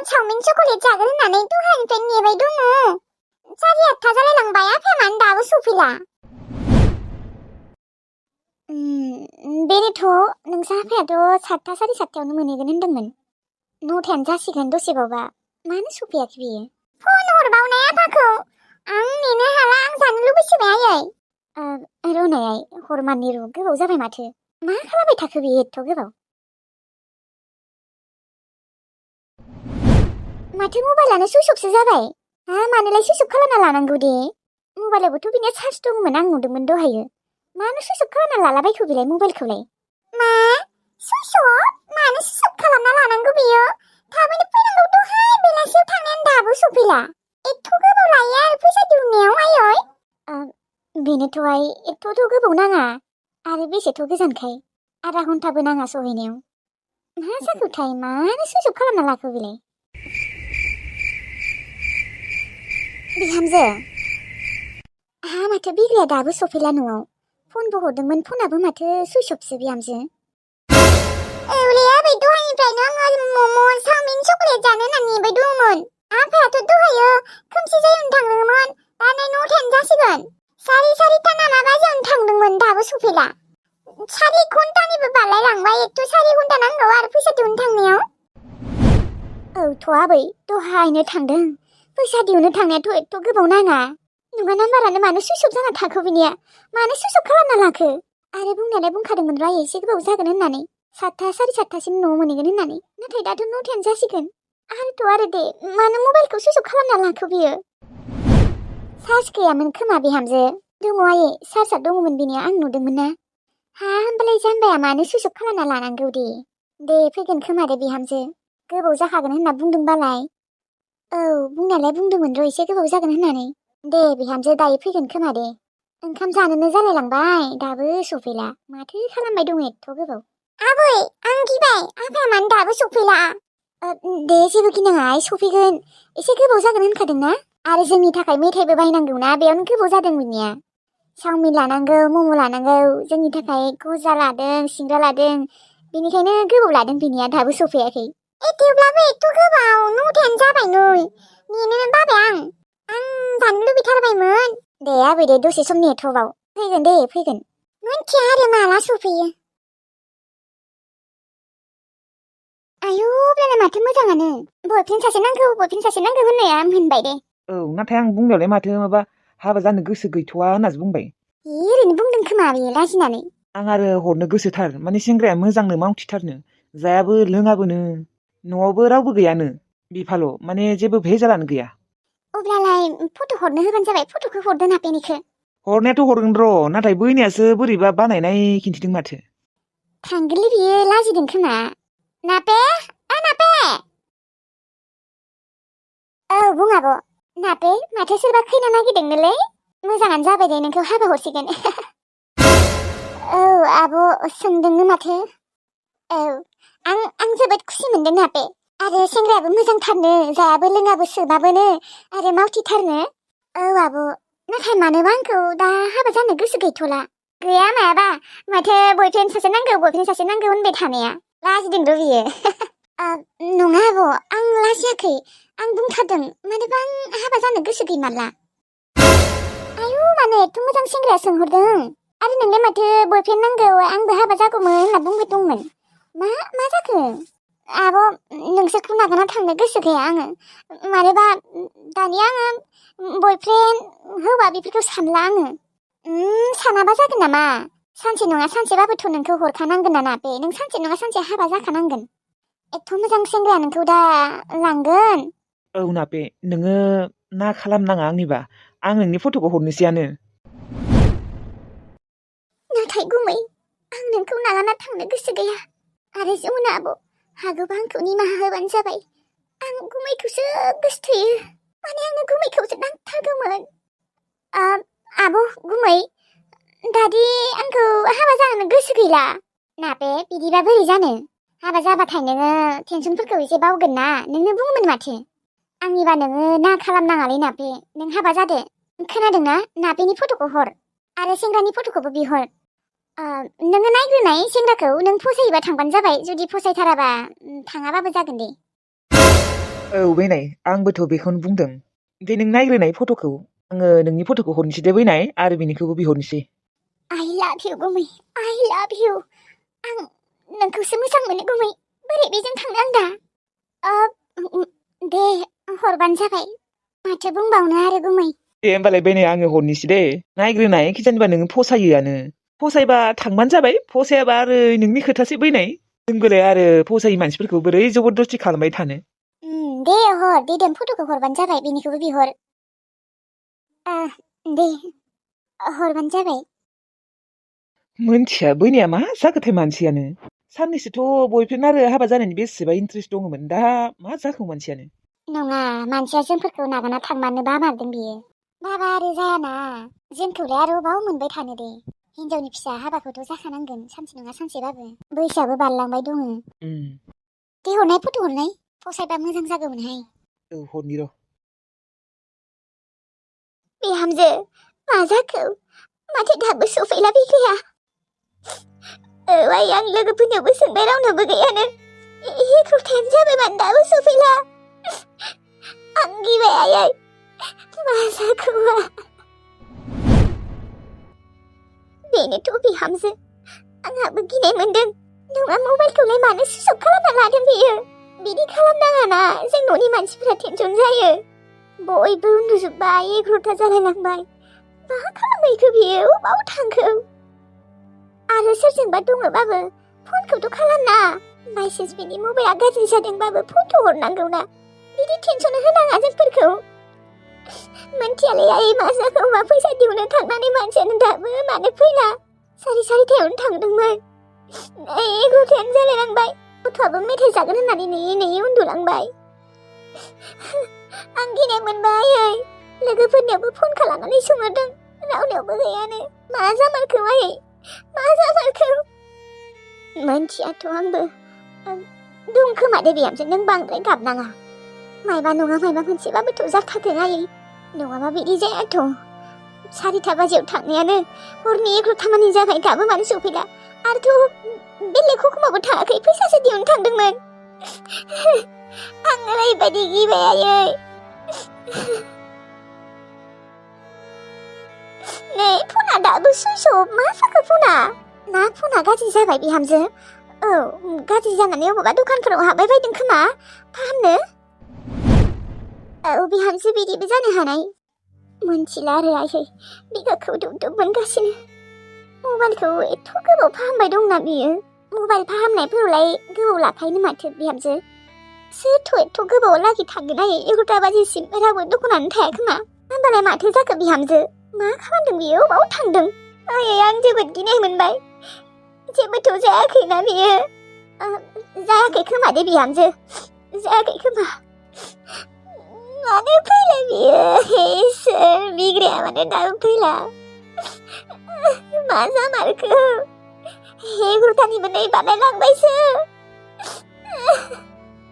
Chowmein chocolate जागोन होननानै दहायनिफ्राय नेबाय दङ। 8:30 जालायलांबाय आफाया मानो दाबो सफैला? बेनोथ' नोंसा आफायाथ' 7:00 7:30 मोनहैगोन होनदोंमोन। 9:00 जासिगोन दसेबावबा। मानो सफैयाखै बियो? फन हरबावनाय आफाखौ। आं नेनो हाला, आं जानो लुबैसोबाय आयै। रनाय हरमानि र' गोबाव जाबाय माथो। मा खालामबाय थाखो बियो एथ' गोबाव? माथो मबाइलानो सुइच अफसो जाबाय। मानोलाय सुइच अफ खालामना लानांगौ दे? मबाइलावबोथ' बिनिया चार्ज दंमोन, आं नुदोंमोन दहायो। मानो सुइच अफ खालामना लालाबायखो बिलाय मबाइलखौलाय? मा? Switch off? मानो सुइच अफ खालामना लानांगौ बियो? थाबैनो फैनांगौ, दहाय बेलासियाव थांनायानो दाबो सफैला। एथ' गोबाव लायो आरो फैसा दिहुननायाव आयै? बेनोथ' एथ'थ' गोबाव नाङा। आरो बेसेथ' गोजानखाय। आधा घन्टाबो नाङा सहैनायाव। मा जाखोथाय, मानो सुइच अफ खालामना लाखो बिलाय? बिहामजो, माथो बिग्राया दाबो सफैला न'आव। फनबो हरदोंमोन, फनाबो माथो सुइच अफसो बिहामजो। औलै आबै, दहायनिफ्रायनो आङो मम', चावमिन, चकलेट जानो होनना नेबाय दंमोन। आफायाथ' दहायो खोमसि जायियावनो थांदोंमोन, दा नै 9:10 जासिगोन। 4:30 ना मा बाजियावनो थांदोंमोन, दाबो सफैला। 4 घन्टानिबो बारलायलांबाय, एथ' 4 घन्टा नांगौ आरो फैसा दिहुननो थांनायाव। औथ' आबै, दहायनो थांदों। फैसा दिहुननो थांनायाथ' एथ' गोबाव नाङा। नङा, नाम्बारानो मानो सुइच अफ जाना थाखो बिनिया? मानो सुइच अफ खालामना लाखो? आरो बुंनायालाय बुंखादोंमोन र' एसे गोबाव जागोन होननानै। 7:00 7:30सिम न'आव मोनहैगोन होननानै। नाथाय दाथ' 9:10 जासिगोन। आरो दे, मानो मबाइलखौ सुइच अफ खालामना लाखो बियो? चार्ज गैयामोन खोमा बिहामजो। दङ आयै, चार्जआ दङमोन बिनिया, आं नुदोंमोन ना। होमबालाय जाम्बाया मानो सुइच अफ खालामना लानांगौ दे? दे फैगोन खोमा दे बिहामजो। गोबाव जाखागोन होनना बुंदोंबालाय। औ, बुंनायालाय बुंदोंमोन र' एसे गोबाव जागोन होननानै। दे बिहामजो, दायो फैगोन खोमा दे। ओंखाम जानोनो जालायलांबाय, दाबो सफैला। माथो खालामबाय दं एथ' गोबाव? आबै, आं गिबाय, आफाया मानो दाबो सफैला? दे जेबो गिनाङा, सफैगोन। एसे गोबाव जागोन होनखादोंना? आरो जोंनि थाखाय मेथाइबो बायनांगौना, बेयावनो गोबाव जादों बिनिया। चावमिन लानांगौ, मम' लानांगौ, जोंनि थाखाय गजा लादों, सिंग्रा लादों। बेनिखायनो गोबाव लादों बिनिया, दाबो सफैयाखै। थेवब्लाबो एथ' गोबाव, 9:10 जाबाय नै। नेनोनो बाबाय आं जानो लुबैथारबायमोन। दे आबै दे, दसे सम नेथ'बाव। फैगोन दे, फैगोन। मिन्थिया आरो माला सफैयो। आयु, अब्लालाय माथो मोजाङानो। बयफ्रेन्ड सासे नांगौ होननाया मोनबाय दे। औ, नाथाय आं बुंनायावलाय माथो माबा हाबा जानो गोसो गैथ'वा होननासो बुंबाय। ओरैनो बुंदों खोमा बेयो लाजिनानै। आं आरो हरनो गोसोथार, माने सेंग्राया मोजांनो मावथिथारनो। जायाबो लोङाबोनो। न'आवबो रावबो गैयानो। बिफाल', माने जेबो भेजालानो गैया। अब्लालाय फट' हरनो होबानो जाबाय, फट'खौ हरदो नापेनिखौ। हरनायाथ' हरगोन र', नाथाय बैनियासो बोरैबा बानायनाय खिन्थिदों माथो। थांगोनलै बियो, लाजिदों खोमा। नापे, नापे। औ, बुं आब'। नापे, माथो सोरबा खैना नागिरदोंनोलै? मोजाङानो जाबाय दे, नोंखौ हाबा हरसिगोन। औ आब', सोंदोंनो माथो। औ, आं जोबोद खुसि मोनदों नापे। आरो सेंग्रायाबो मोजांथारनो, जायाबो लोङाबो सोबाबोनो, आरो मावथिथारनो। औ आब', नाथाय मानोबा आंखौ दा हाबा जानो गोसो गैथ'ला। गैया मायाबा, माथो बयफ्रेन्ड सासे नांगौ होनबाय थानाया। लाजिदोंर' बियो। नङा आब', आं लाजियाखै। आं बुंखादों, मानोबा आं हाबा जानो गोसो गैमारला। आयु, मानो एथ' मोजां सेंग्राया सोंहरदों? आरो नोंलाय माथो बयफ्रेन्ड नांगौ, आंबो हाबा जागौमोन होनना बुंबाय दंमोन। मा जाखो? आब', नोंसोरखौ नागारना थांनो गोसो गैया आङो। मानोबा दानिया आङो बयफ्रेन्ड हौवा बेफोरखौ सानला आङो। सानाबा जागोन नामा? सानसे नङा सानसेबाबोथ' नोंखौ हरखानांगोन ना नापे। नों सानसे नङा सानसे हाबा जाखानांगोन। एथ' मोजां सेंग्राया नोंखौ दा लांगोन। औ नापे, नोङो ना खालामनाङा आंनिबा। आं नोंनि फट'खौ हरनोसैयानो। नाथाय गुमै, आं नोंखौ नागारना थांनो गोसो गैया। आरो जमुना आब', हागौबा आंखौ निमाहा होबानो जाबाय। आं गुमैखौसो गोसोथोयो। माने आंनो गुमैखौसो नांथारगौमोन। आब', गुमै, दादि आंखौ हाबा जानो गोसो गैला। नापे, बिदिबा बोरै जानो? हाबा जाबाथाय नोङो टेनसनफोरखौ एसे बावगोन ना, नोंनो बुङोमोन माथो। आंनिबा नोङो ना खालामनाङालै नापे, नों हाबा जादो। खोनादोंना? नापेनि फट'खौ हर, आरो सेंग्रानि फट'खौबो बिहर। नोङो नायग्रोनाय सेंग्राखौ, नों फसायोबा थांबानो जाबाय, जुदि फसायथाराबा थाङाबाबो जागोन दे। औ बैनाय आंबोथ' बेखौनो बुंदों दे नों नायग्रोनाय फट'खौ आङो नोंनि फट'खौ हरनोसै दे बैनाय आरो बिनिखौबो बिहरनोसै I love you गुमै I love you आं नोंखौसो मोजां मोनो गुमै बोरै बेजों थांनो आं दा दे हरबानो जाबाय माथो बुंबावनो आरो गुमै दे होमबालाय बैनाय आङो हरनोसै दे नायग्रोनाय खिजानिबा नोङो फसायोआनो फसायबा थांबानो जाबाय फसायाबा आरो नोंनि खोथासो बैनाय जोंबोलाय आरो फसायै मानसिफोरखौ बोरै जबरदस्ति खालामबाय थानो दे हर दिदोम फट'खौ हरबानो जाबाय बेनिखौबो बिहर दे हरबानो जाबाय मोनथिया बैनाया मा जाखोथाय मानसियानो साननैसोथ' बयफ्रेन्ड आरो हाबा जानायनि बेसेबा इन्ट्रेस्ट दङमोन दा मा जाखो मानसियानो नङा मानसिया जोंफोरखौ नागारना थांमारनो बामारदों बियो बाबा आरो जायाना जोंखौलाय आरो अबाव मोनबाय थानो दे हिनजावनि फिसा हाबाखौथ' जाखानांगोन सानसे नङा सानसेबाबो बैसोआबो बारलांबाय दङ दे हरनाय फट' हरनाय फसायबा मोजां जागौमोनहाय औ हरनि र' बिहामजो मा जाखो माथो दाबो सफैला बिग्राया आइ आं लोगोफोरनावबो सोंबाय रावनावबो गैयानो एख्रुथायानो जाबाय मानो दाबो सफैला आं गिबाय आइ मा जाखो बेनोथ' बिहामजो आंहाबो गिनाय मोनदों नङा मबाइलखौलाय मानो सुइच अफ खालामना लादों बियो बिदि खालामनाङाना जों न'नि मानसिफोरा टेनसन जायो बयबो उन्दुजोब्बाय 11ता जालायलांबाय मा खालामहैखो बियो अबाव थांखो आरो सोरजोंबा दङबाबो फनखौथ' खालामना बायसेन्स बिनि मबाइला गाज्रि जादोंबाबो फट' हरनांगौना बिदि टेनसन होनाङा जोंफोरखौ मोनथियालाय आइ मा जाखो मा फैसा दिहुननो थांनानै मानसियानो दाबो मानो फैला 4:30 थांदोंमोन 11तायानो जालायलांबाय गथ'आबो मेथाइ जागोन होननानै नेयै नेयै उन्दुलांबाय आं गिनाय मोनबाय लोगोफोरनियावबो फन खालामनानै सोंहरदों रावनियावबो गैयानो मा जामारखो आइ मा जामारखो मोनथियाथ' आंबो दं खोमा दे बिहामजो नों बांद्राय गाबनाङा मायबा नङा मायबा मोनसेबाबोथ' जाखागोन आइ नङाबा बिदि जायाथ' 4ता बाजियाव थांनायानो हरनि 11ता मानि जाबाय दाबो मानो सफैला आरोथ' बेलेग हुकुमाबो थाङाखै फैसासो दिहुननो थांदोंमोन आं ओरैबायदि गिबाय आयै नै फना दाबो सुइच अफ मा जाखो फना ना फना गाज्रि जाबाय बिहामजो औ गाज्रि जानानै अबेबा दखानफोराव हाबबाय बायदों खोमा फाहामनो औ बिहामजो बिदिबो जानो हानाय मोनथिला आरो आयै बिगाखौ दुब मोनगासिनो मबाइलखौ एथ' गोबाव फाहामबाय दंना बियो मबाइल फाहामनायफोरावलाय गोबाव लाखायोनो माथो बिहामजो सोरथ' एथ' गोबाव लागि थांगोन आयै 11ता बाजिसिम रावबो दखानानो थाया खोमा होमबालाय माथो जाखो बिहामजो मा खालामदों बियो अबाव थांदों आयै आं जोबोद गिनाय मोनबाय जेबोथ' जायाखैना बियो जायाखै खोमा दे बिहामजो जायाखै खोमा मानो फैला बियो इसोर बिग्राया मानो दाबो फैला मा जामारखो 11तानिबो नै बारलायलांबायसो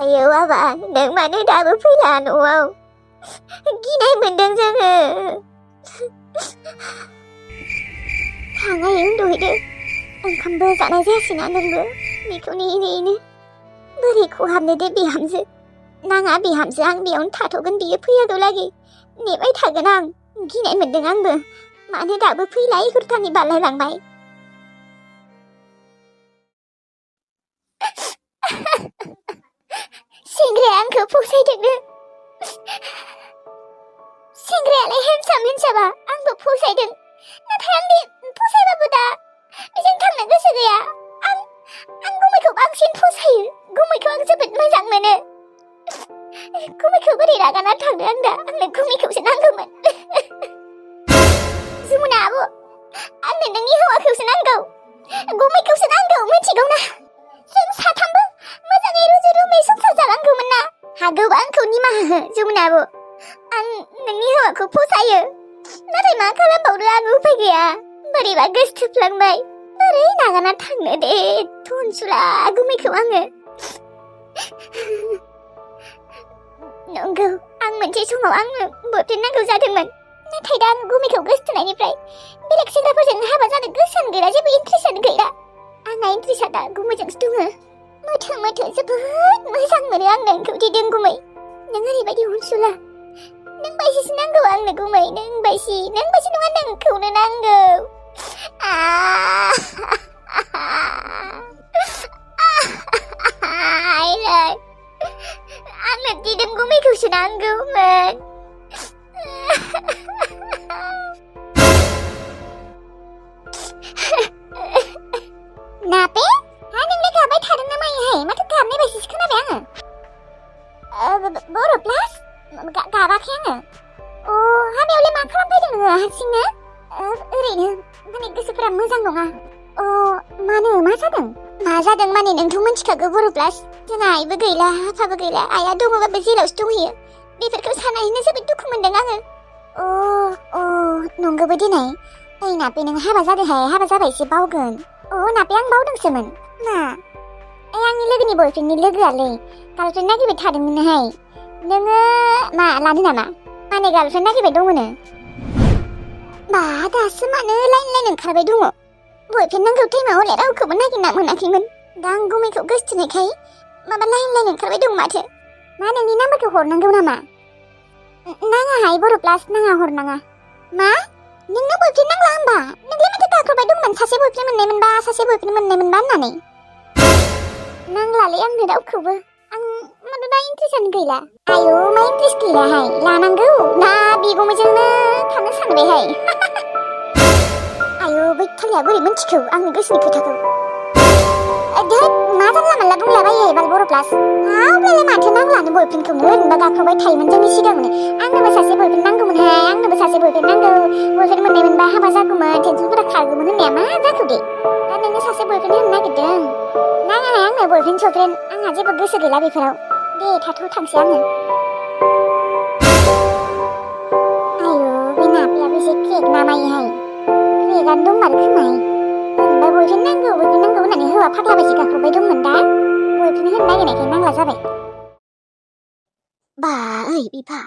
आयौ बाबा नों मानो दाबो फैला न'आव गिनाय मोनदों जोङो थाङायै उन्दुहैदो ओंखामबो जानाय जायासैना नोंबो बेखौ नेयै नेयैनो बोरै खहाबनो दे बिहामजो नाङा बिहामजो आं बेयावनो थाथ'गोन बियो फैयागौलागि नेबाय थागोन आं गिनाय मोनदों आंबो मानो दाबो फैला 11तानि बारलायलांबाय सेंग्राया आंखौ फसायदोंनो सेंग्रायालाय हेन्डसामा आंबो फसायदों नाथाय आंनि फसायबाबो दा बेजों थांनो गोसो गैया आं गुमैखौ बांसिन फसायो गुमैखौ आं जोबोद मोजां मोनो गुमैखौ बोरै रागाना थांनो आं दा आंनो गुमैखौसो नांगौमोन जमुना आब' आंनो नोंनि हौवाखौसो नांगौ गुमैखौसो नांगौ मिथिगौ ना जों साथामबो मोजाङै रुजु रुमै संसार जानांगौमोन ना हागौबा आंखौ निमाहा हो जमुना आब' आं नोंनि हौवाखौ फसायो नाथाय मा खालामबावनो आं उपाय गैया बोरैबा गोसोथोफ्लांबाय बोरै नागारना थांनो दे थनसुला गुमैखौ आङो नंगौ आं मोनसे समाव आंनो बयफ्रेन्ड नांगौ जादोंमोन नाथाय दा आं गुमैखौ गोसोथोनायनिफ्राय बेलेग सेंग्राफोरजों हाबा जानो गोसोआनो गैला जेबो इन्ट्रेस्टआनो गैला आंना इन्ट्रेस्टआ दा गुमैजोंसो दङ मोथो जोबोद मोजां मोनो आं नोंखौ दिदोम गुमै नों ओरैबायदि अनसुला नों बायसिसो नांगौ आंनो गुमै नों बायसि नङा नोंखौनो नांगौ आइलाय आंनो दिदोम गुमैखौसो नांगौमोन नापे हा नोंलाय गाबाय थादों ना मायोहाय माथो गाबनाय बायदिसो खोनाबाय आङो बर' प्लास गाबाखै आङो हाबायावलाय मा खालामफैदों नोङो हारसिंनो ओरैनो माने गोसोफोरा मोजां नङा मानो मा जादों माने नोंथ' मिथिखागौ बर' प्लास जोंहा आइबो गैला आफाबो गैला आइया दङबाबो जेरावसो दंहैयो बेफोरखौ साननानैनो जोबोद दुखु मोनदों आङो नंगौबो दिनै ओइ नापे नों हाबा जादोंहाय हाबा जाबा एसे बावगोन नापे आं बावदोंसोमोन मा आंनि लोगोनि बयफ्रेन्डनि लोगोआलै गार्लफ्रेन्ड नागिरबाय थादोंमोनहाय नोङो मा लानो नामा माने गार्लफ्रेन्ड नागिरबाय दङनो बा दासो मानो लाइन ओंखारबाय दङ बयफ्रेन्ड नांगौ टाइमाव हले रावखौबो नागिरना मोनाखैमोन दा आं गुमैखौ गोसोथोनायखाय माबा लाइन ओंखारबाय दं माथो मा नोंनि नाम्बारखौ हरनांगौ नामा नाङाहाय बर' प्लास नाङा हरनाङा मा नोंनो बयफ्रेन्ड नांला होमबा नोंलाय माथो गाख्रबाय दंमोन सासे बयफ्रेन्ड मोननाय मोनबा होननानै नांलालै आंनो रावखौबो आं माथो दा इन्ट्रेस्टआनो गैला आयौ मा इन्ट्रेस्ट गैलाहाय लानांगौ ना बिगुमैजोंनो थानो सानबायहाय आयौ बै थालिया बोरै मिन्थिखौ आंनि गोसोनि खोथाखौ धोद मा जानला मानला बुंलाबायो बाल बर' प्लास अब्लालाय माथो नांलानो बयफ्रेन्डखौनो ओरैनोबा गाख्रबाय थायोमोन जोंनि सिगाङावनो आंनोबो सासे बयफ्रेन्ड नांगौमोनहाय आंनोबो सासे बयफ्रेन्ड नांगौ बयफ्रेन्ड मोननाय मोनबा हाबा जागौमोन टेनसनफोरा खारगौमोन होननाया मा जाखो दे दा नोंनो सासे बयफ्रेन्ड होनो नागिरदों नाङाहाय आंनो बयफ्रेन्ड सफ्रेन्ड आंहा जेबो गोसो गैला बेफोराव दे थांसै आङो आयौ बे नाफियाबो एसे क्रेक नामायोहाय क्रेकआनो दंमारो खोमाहाय ओरैनोबा बयफ्रेन्ड नांगौ होननानै हौवा फाग्ला बायदि गाख्रबबाय दंमोन दा बयफ्रेन्ड होनो नागिरनायखाय नांला जाबाय बा ओइ बिफा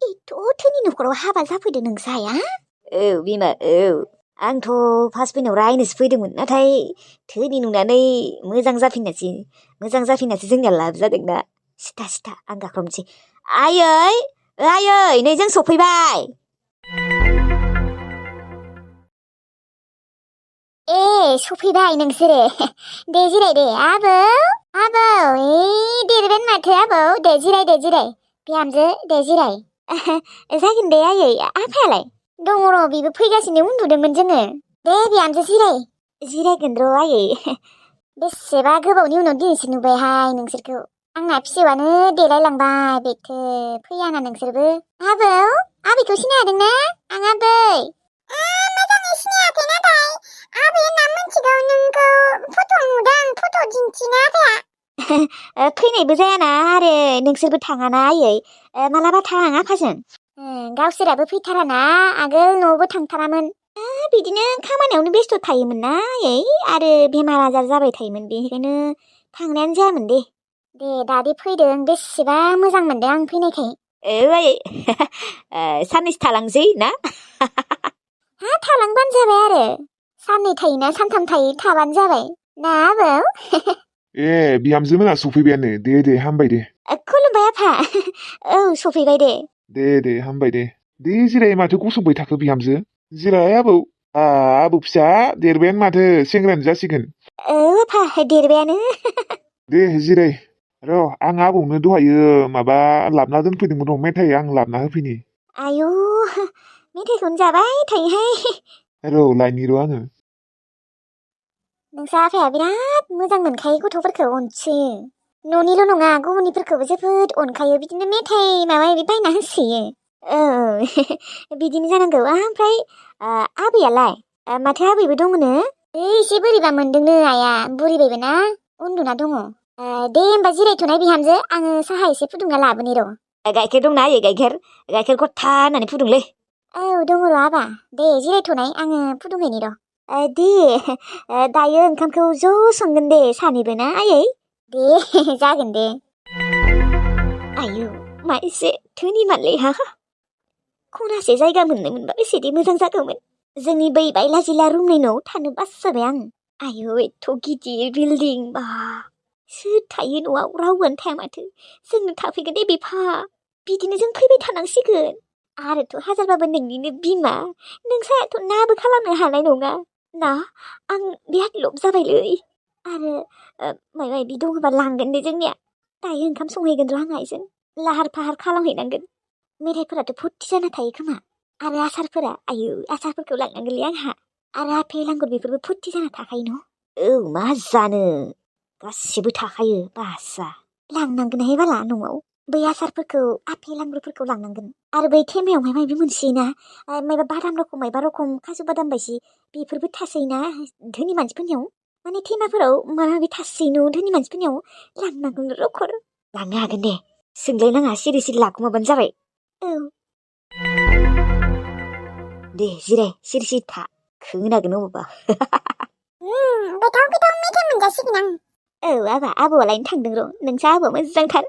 एथ' धोनि न'खराव हाबा जाफैदो नोंसाया बिमा आंथ' फार्स्ट फैनायाव रायनोसो फैदोंमोन नाथाय धोनि नुनानै मोजां जाफिननासै जोंनिया लाभ जादोंना सिथा आं गाख्रबनोसै आयै नै जों सफैबाय सफैबाय नोंसोरो दे जिराय दे आबौ देरबाय माथो आबौ दे जिराय बिहामजो दे जिराय जागोन दे आयै आफायालाय दङ र' बेबो फैगासिनो उन्दुदोंमोन जोङो दे बिहामजो जिरायगोन र' आयै बेसेबा गोबावनि उनाव दिनैसो नुबायहाय नोंसोरखौ आंना फिसौआनो देलायलांबाय बेथो फैयाना नोंसोरबो आबैखौ सिनायहादोंना आं आबै मोजाङै सिनायाखै नाथाय आबैया नाम मोनथिगौ नोंखौ फट' नुदों फट' दिन्थिना आफाया फैनायबो जायाना आरो नोंसोरबो थाङाना आयै मालाबा थां आफाजों गावसोराबो फैथाराना आगोल न'आवबो थांथारामोन बिदिनो खामानियावनो बेस्थ' थायोमोन ना आयै आरो बेमार आजार जाबाय थायोमोन बेनिखायनो थांनायानो जायामोन दे दादि फैदों बेसेबा मोजां मोनदों आं फैनायखाय आयै साननैसो थालांसै ना थालांबानो जाबाय आरो साननै थायोना सानथाम थाबानो जाबाय ना आबौ बिहामजो मोना सफैबायानो दे हामबाय दे खुलुमबाय आफा सफैबाय दे हामबाय दे जिराय माथो गसंबाय थाखो बिहामजो जिराय आबौ फिसा देरबायानो माथो सेंग्रायानो जासिगोन आफा देरबायानो दे जिराय र' आं आबौनो दहायो माबा लाबना दोनफैदोंमोन र' मेथाइ आं लाबना होफैनि आयौ मेथाइखौनो जाबाय थायोहाय र' लायनि र' आङो नोंसा आफाया बिराद मोजां मोनखायो गथ'फोरखौ अनसोयो न'निल' नङा गुबुननिफोरखौबो जोबोद अनखायो बिदिनो मेथाइ माबा माबि बायना होसोयो बिदिनो जानांगौ ओमफ्राय आबैयालाय माथो आबैबो दङनो एसे बोरैबा मोनदोंनो आइया बुरिबायबो ना उन्दुना दङ दे होमबा जिरायथ'नाय बिहामजो आङो साहा एसे फुदुंना लाबोनि र' गाइखेर दंना आयै गाइखेर गथा होननानै फुदुंलै दङ र' आबा दे जिरायथ'नाय आङो फुदुंहैनि र' दे दायो ओंखामखौ ज' संगोन दे सानैबो ना आयै दे जागोन दे आयौ मा एसे धोनि मानलै हा खनासे जायगा मोनबा बेसेदि मोजां जागौमोन जोंनि बै बायला जिला रुमनि न'आव थानो बासजाबाय आं आयौ एथ' गिदिर बिल्डिं बा सोर थायो न'आव रावबोआनो थाया माथो जोंनो थाफैगोन दे बिफा बिदिनो जों फैबाय थानांसिगोन आरोथ' हाजारबाबो नोंनिनो बिमा नोंसायाथ' नाबो खालामनो हानाय नङा ना आं बिराद लब जाबायलै आरो माबा माबि दङबा लांगोन दे जोंनिया दायो ओंखाम संहैगोन र' आं आइजों लाहार फाहार खालामहैनांगोन मेथाइफोराथ' फुरथि जाना थायो खोमा आरो आसारफोरा आयौ आसारफोरखौ लांनांगोनलै आंहा आरो आपेल आंगुर बेफोरबो फुरथि जाना थाखायो न' औ मा जानो गासिबो थाखायो बासा लांनांगोनहाय बाला न'आव बै आसारफोरखौ आपेल आंगुरफोरखौ लांनांगोन आरो बै थेमायावहाय माबा मोनसोयोना माबा बादाम रखम माबा रखम काजु बादाम बायसि बेफोरबो थासोयोना धोनि मानसिफोरनियाव माने थेमाफोराव माबा माबि थासोयो न' धोनि मानसिफोरनियाव लांनांगोन रखर लांनो हागोन दे सोंलायनाङा सिरि सिरि लाखुमाबानो जाबाय औ दे जिराय सिरि सिरि था खोनागोन अबावबा गोथाव गोथाव मेथाइ मोनजासिगोन आं औ आबा आबौआ लायनो थांदों र' नोंसा आबौआ मोजांथार